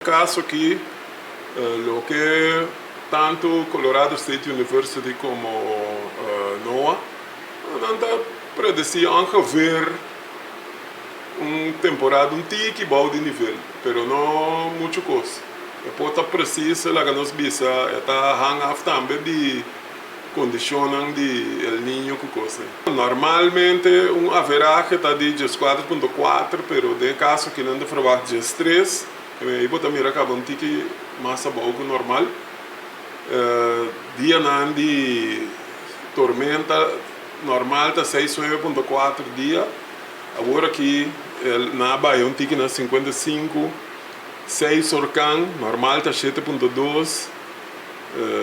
Kaso aki loke tantu Colorado State University komo NOAA nan ta predesí ongeveer un temporada un tiki bou di nivel, pero no muchu kos. E por ta presis laga nos bisa e ta hang af tambe di kondishonnan di El Niño ku kos. Normalmente un averahe ta di 14.4, pero den e kaso aki nan ta verwagt 13. I bo ta mira kaba un tiki mas abou ku normal. Dianan di tormenta normal ta 6,9.4 dia. Awor aki nan a baha un tiki na 55. Seis orkan, normal ta 7.2.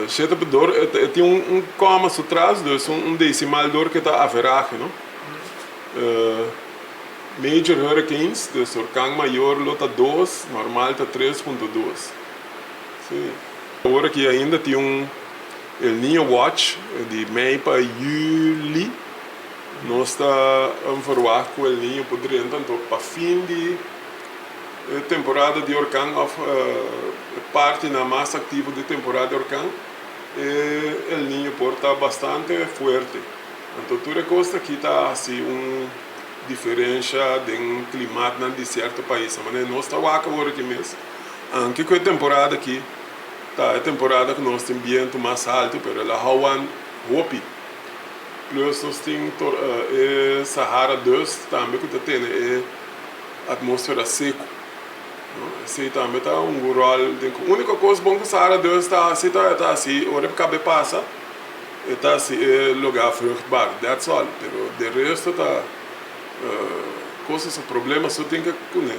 7.2 e tin un koma su tras, dus un desimal dor ke ta averahe, no? Major hurricanes, dus orkan mayor lo ta 2, normal ta 3.2. Sí. Awor aki ainda tin un El Niño Watch di mei pa juli. Nos ta verwacht ku El Niño por drenta anto pa fin di e temporada di orkan òf e partinan mas aktivo di temporada di orkan, e El Niño por ta bastante fuerte. Anto tur e kos aki ta hasi un diferensha den klimatnan di sierto paisnan. Manera nos ta wak awor aki mes, anke ku e temporada aki ta e temporada ku nos tin bientu mas haltu, pero el a hou hopi. Plus nos tin e Sahara Dust tambe ku ta tene e atmósfera seku. Esei tambe ta un ròl den ku úniko kos bon ku Sahara Dust ta hasi ta e ta hasi ora e kabe pasa e ta hasi e lugá vruchtbaar, that's all. Pero de resto ta kos su problema so tin ke kuné.